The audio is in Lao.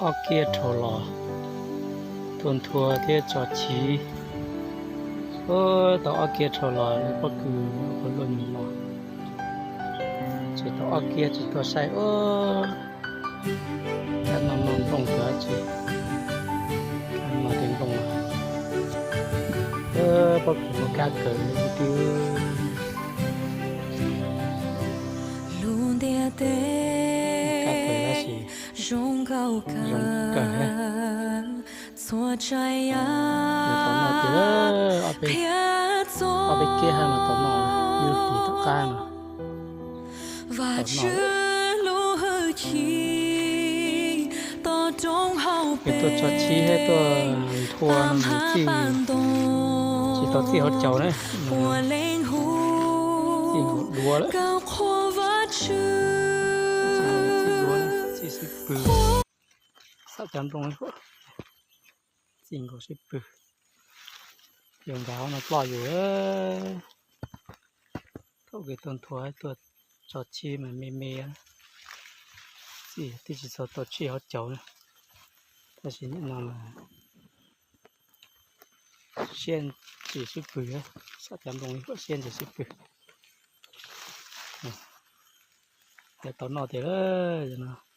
ອອກເກຍໂທລໍ ໂທນທົວເທດຊອດຊີ. ໂອ້ ຕອນອອກເກຍໂທລໍນີ້ ພວກຄືຄົນລຸ້ນນີ້ເນາະ ຊິຕອນອອກເກຍຊິຕົວໃສ່ ໂອ້ ການນອນນອນລົງເທື່ອຊິ ການນອນເຕັມລົງ ເອີ ພວກຄືບໍ່ກ້າເກີນຕິ ກາເກີນແລ້ວຊິ ເກີນແລ້ວ ເອົາໄປ ເອົາໄປເກະໃຫ້ມັນຕອນນອນ ຢູ່ທີ່ຕະກ້ານະ ຕອນນອນ ເປັນຕົວຊອດຊີໃຫ້ຕົວທົ່ວນຳຈິ້ງ ຊິຕອນຊີ້ເຮົາເຈົ້ານະ ຈິ້ງຫົວດັວລະ ຈິ້ງຫົວດັວລະ ຈີຊິປື ສະຈຳຕົງນີ້ ຈິ້ງຫົວຊິປື ຍາວໆນະ ປອຍຢູ່ເອີຍ. ໂຕເກຕົນຖົ່ວໃຫ້ຕົວຊອດຊີມັນເມໆ ຊິ ທີ່ຊິຊອດຕອດຊີເຮົາເຈົ້ານະ ຖ້າຊິແນະນຳ ຊຽນສີ່ສິບປີ ສະຈຳຕົງນີ້ ຊຽນສີ່ສິບປີ ແຕ່ຕອນນອນເດີເນາະ.